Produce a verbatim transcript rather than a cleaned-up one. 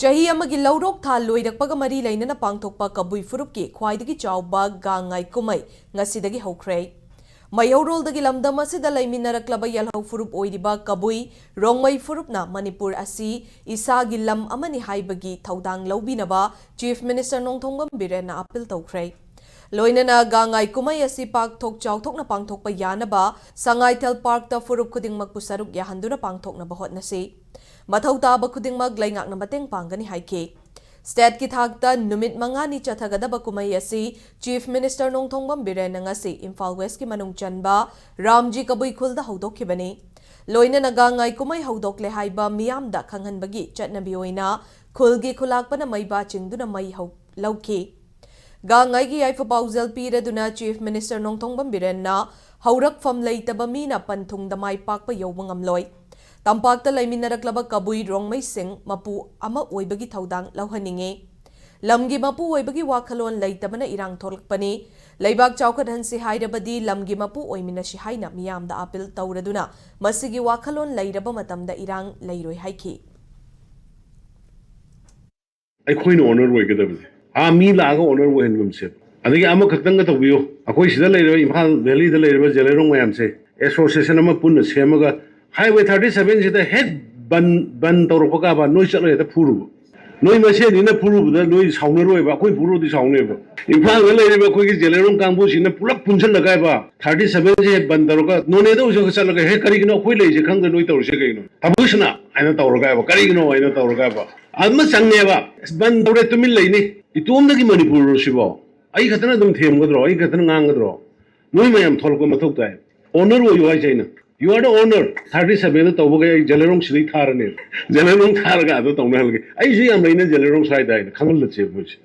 ꯆꯍꯤ ꯑꯃꯒꯤ ꯂꯧꯔꯣꯛ ꯊꯥ ꯂꯣꯏꯔꯛꯄꯒ ꯃꯔꯤ ꯂꯩꯅꯅ ꯄꯥꯡꯊꯣꯛꯄ ꯀꯕꯨꯏ ꯐꯨꯔꯨꯞꯀꯤ ꯈ꯭ꯋꯥꯏꯗꯒꯤ ꯆꯥꯎꯕ ꯒꯥꯡꯉꯥꯏ ꯀꯨꯝꯍꯩ ꯉꯁꯤꯗꯒꯤ ꯍꯧꯈ꯭ꯔꯦ꯫ ꯃꯩꯍꯧꯔꯣꯜꯗꯒꯤ ꯂꯝꯗꯝ ꯑꯁꯤꯗ ꯂꯩꯃꯤꯟꯅꯔꯛꯂꯕ ꯌꯦꯜꯍꯧ ꯐꯨꯔꯨꯞ ꯑꯣꯏꯔꯤꯕ ꯀꯕꯨꯏ ꯔꯣꯡꯃꯩ ꯐꯨꯔꯨꯞꯅ ꯃꯅꯤꯄꯨꯔ ꯑꯁꯤ ꯏꯁꯥꯒꯤ ꯂꯝ ꯑꯃꯅꯤ ꯍꯥꯏꯕꯒꯤ ꯊꯧꯗꯥꯡ ꯂꯧꯕꯤꯅꯕ Chief Minister ꯅꯣꯡꯊꯣꯝꯕꯝ ꯕꯤꯔꯦꯟꯅ appeal ꯇꯧꯈ꯭ꯔꯦ꯫ ꯂꯣꯏꯅꯅ ꯒꯥꯡꯉꯥꯏ ꯀꯨꯝꯍꯩ ꯑꯁꯤ ꯄꯥꯛꯊꯣꯛ ꯆꯥꯎꯊꯣꯛꯅ ꯄꯥꯡꯊꯣꯛꯄ ꯌꯥꯅꯕ ꯁꯉꯥꯏꯊꯦꯜ ꯄꯥꯔꯛꯇ ꯐꯨꯔꯨꯞ ꯈꯨꯗꯤꯡꯃꯛꯄꯨ ꯁꯔꯨꯛ ꯌꯥꯍꯟꯗꯨꯅ ꯄꯥꯡꯊꯣꯛꯅꯕ ꯍꯣꯠꯅꯁꯤ꯫ ꯃꯊꯧ ꯇꯥꯕ ꯈꯨꯗꯤꯡꯃꯛ ꯂꯩꯉꯥꯛꯅ ꯃꯇꯦꯡ ꯄꯥꯡꯒꯅꯤ ꯍꯥꯏꯈꯤ꯫ Stateꯀꯤ ꯊꯥꯛꯇ ꯅꯨꯃꯤꯠ ꯃꯉꯥꯅꯤ ꯆꯠꯊꯒꯗꯕ ꯀꯨꯝꯍꯩ ꯑꯁꯤ Chief Minister ꯅꯣꯡꯊꯣꯝꯕꯝ ꯕꯤꯔꯦꯟꯅ ꯉꯁꯤ ꯏꯝꯐꯥꯜ Westꯀꯤ ꯃꯅꯨꯡ ꯆꯟꯕ ꯔꯥꯝꯖꯤ ꯀꯕꯨꯏ ꯈꯨꯜꯗ ꯍꯧꯗꯣꯛꯈꯤꯕꯅꯤ꯫ ꯂꯣꯏꯅꯅ ꯒꯥꯡꯉꯥꯏ ꯀꯨꯝꯍꯩ ꯍꯧꯗꯣꯛꯂꯦ ꯍꯥꯏꯕ ꯃꯤꯌꯥꯝꯗ ꯈꯪꯍꯟꯕꯒꯤ ꯆꯠꯅꯕꯤ ꯑꯣꯏꯅ ꯈꯨꯜꯒꯤ ꯈꯨꯂꯥꯛꯄꯅ ꯃꯩꯕꯥ ꯆꯤꯡꯗꯨꯅ ꯃꯩ ꯍꯧ-, ꯂꯧꯈꯤ꯫ ꯒꯥꯡꯉꯥꯏꯒꯤ ꯌꯥꯏꯐ ꯄꯥꯎꯖꯦꯜ ꯄꯤꯔꯗꯨꯅ Chief Minister ꯅꯣꯡꯊꯣꯝꯕꯝ ꯕꯤꯔꯦꯟꯅ ꯍꯧꯔꯛꯐꯝ ꯂꯩꯇꯕ ꯃꯤꯅ ꯄꯟꯊꯨꯡꯗ ꯃꯥꯏ ꯄꯥꯛꯄ ꯌꯧꯕ ꯉꯝꯂꯣꯏ꯫ ꯇꯝꯄꯥꯛꯇ ꯂꯩꯃꯤꯟꯅꯔꯛꯂꯕ ꯀꯕꯨꯏ ꯔꯣꯡꯃꯩꯁꯤꯡ ꯃꯄꯨ ꯑꯃ ꯑꯣꯏꯕꯒꯤ ꯊꯧꯗꯥꯡ ꯂꯧꯍꯟꯅꯤꯡꯏ꯫ ꯂꯝꯒꯤ ꯃꯄꯨ ꯑꯣꯏꯕꯒꯤ ꯋꯥꯈꯜꯂꯣꯟ ꯂꯩꯇꯕꯅ ꯏꯔꯥꯡ ꯊꯣꯛꯂꯛꯄꯅꯤ꯫ ꯂꯩꯕꯥꯛ ꯆꯥꯎꯈꯠꯍꯟꯁꯤ ꯍꯥꯏꯔꯕꯗꯤ ꯂꯝꯒꯤ ꯃꯄꯨ ꯑꯣꯏꯃꯤꯟꯅꯁꯤ ꯍꯥꯏꯅ ꯃꯤꯌꯥꯝꯗ appeal ꯇꯧꯔꯗꯨꯅ ꯃꯁꯤꯒꯤ ꯋꯥꯈꯜꯂꯣꯟ ꯂꯩꯔꯕ ꯃꯇꯝꯗ ꯏꯔꯥꯡ ꯂꯩꯔꯣꯏ ꯍꯥꯏꯈꯤ꯫ ꯑꯩꯈꯣꯏꯅ owner ꯑꯣꯏꯒꯗꯕꯁꯦ, ꯑꯥ, ꯃꯤ ꯂꯥꯛꯑꯒ owner ꯑꯣꯏꯍꯟꯒꯨꯝꯁꯦꯕ꯫ ꯑꯗꯒꯤ ꯑꯃꯈꯛꯇꯪꯒ ꯇꯧꯕꯤꯌꯨ, ꯑꯩꯈꯣꯏ ꯁꯤꯗ ꯂꯩꯔꯤꯕ, ꯏꯝꯐꯥꯜ ꯚꯦꯂꯤꯗ ꯂꯩꯔꯤꯕ ꯖꯦꯂꯦꯔꯣꯡ ꯃꯌꯥꯝꯁꯦ association ꯑꯃ ꯄꯨꯟꯅ ꯁꯦꯝꯃꯒ highway thirty seven ꯁꯤꯗ ꯍꯦꯛ ꯕꯟ, ꯕꯟ ꯇꯧꯔꯛꯄ ꯀꯥꯕ ꯅꯣꯏ ꯆꯠꯂꯒ ꯍꯦꯛꯇ ꯐꯨꯔꯨꯕ꯫ ꯅꯣꯏ ꯃꯁꯦꯟꯅꯤꯅ ꯐꯨꯔꯨꯕꯗ ꯅꯣꯏ ꯁꯥꯎꯅꯔꯣꯏꯕ, ꯑꯩꯈꯣꯏ ꯐꯨꯔꯨꯔꯗꯤ ꯁꯥꯎꯅꯦꯕ꯫ ꯏꯝꯐꯥꯜꯗ ꯂꯩꯔꯤꯕ ꯑꯩꯈꯣꯏꯒꯤ ꯖꯦꯂꯦꯔꯣꯡ ꯀꯥꯡꯕꯨꯁꯤꯅ ꯄꯨꯂꯞ ꯄꯨꯟꯁꯤꯜꯂꯒ ꯍꯥꯏꯕ, thirty seven ꯁꯦ ꯍꯦꯛ ꯕꯟ ꯇꯧꯔꯒ ꯅꯣꯅꯦꯗ ꯑꯣꯏꯁꯨ ꯆꯠꯂꯒ, "ꯍꯦ, ꯀꯔꯤꯒꯤꯅꯣ ꯑꯩꯈꯣꯏ ꯂꯩꯔꯤꯁꯦ ꯈꯪꯗ ꯅꯣꯏ ꯇꯧꯔꯤꯁꯦ ꯀꯩꯅꯣ? ꯊꯕꯛꯁꯤꯅ?" ꯍꯥꯏꯅ ꯇꯧꯔꯒ ꯍꯥꯏꯕ, "ꯀꯔꯤꯒꯤꯅꯣ?" ꯍꯥꯏꯅ ꯇꯧꯔꯒ ꯍꯥꯏꯕ꯫ ꯑꯃ ꯆꯪꯉꯦꯕ, "ꯑꯁ, ꯕꯟ ꯇꯧꯔꯦ, ꯇꯨꯃꯤꯟ ꯂꯩꯅꯤ꯫ ꯏꯇꯣꯝꯗꯒꯤ ꯃꯅꯤꯄꯨꯔꯔꯣ ꯁꯤꯕꯣ? ꯑꯩ ꯈꯛꯇꯅ ꯑꯗꯨꯝ ꯊꯦꯝꯒꯗ꯭ꯔꯣ? ꯑꯩ ꯈꯛꯇꯅ ꯉꯥꯡꯒꯗ꯭ꯔꯣ? ꯅꯣꯏ ꯃꯌꯥꯝ ꯊꯣꯛꯂꯛꯄ ꯃꯊꯧ ꯇꯥꯏ꯫ Owner ꯑꯣꯏꯌꯨ ꯍꯥꯏꯁꯦ ꯑꯩꯅ꯫ You are the owner꯫ Thirty seven ꯗ ꯇꯧꯕꯒꯩ ꯑꯩ ꯖꯦꯂꯦꯔꯣꯡ ꯁꯤꯗꯩ ꯊꯥꯔꯅꯦꯕ꯫ ꯖꯦꯂꯦꯔꯣꯡ ꯊꯥꯔꯒ ꯑꯗꯨ ꯇꯧꯅꯍꯜꯂꯒꯦ꯫ ꯑꯩꯁꯨ ꯌꯥꯝ ꯂꯩꯅ ꯖꯦꯂꯦꯔꯣꯡ ꯁ꯭ꯋꯥꯏꯗ ꯍꯥꯏꯅ ꯈꯪꯍꯜꯂꯁꯦꯕ ꯃꯣꯏꯁꯦ꯫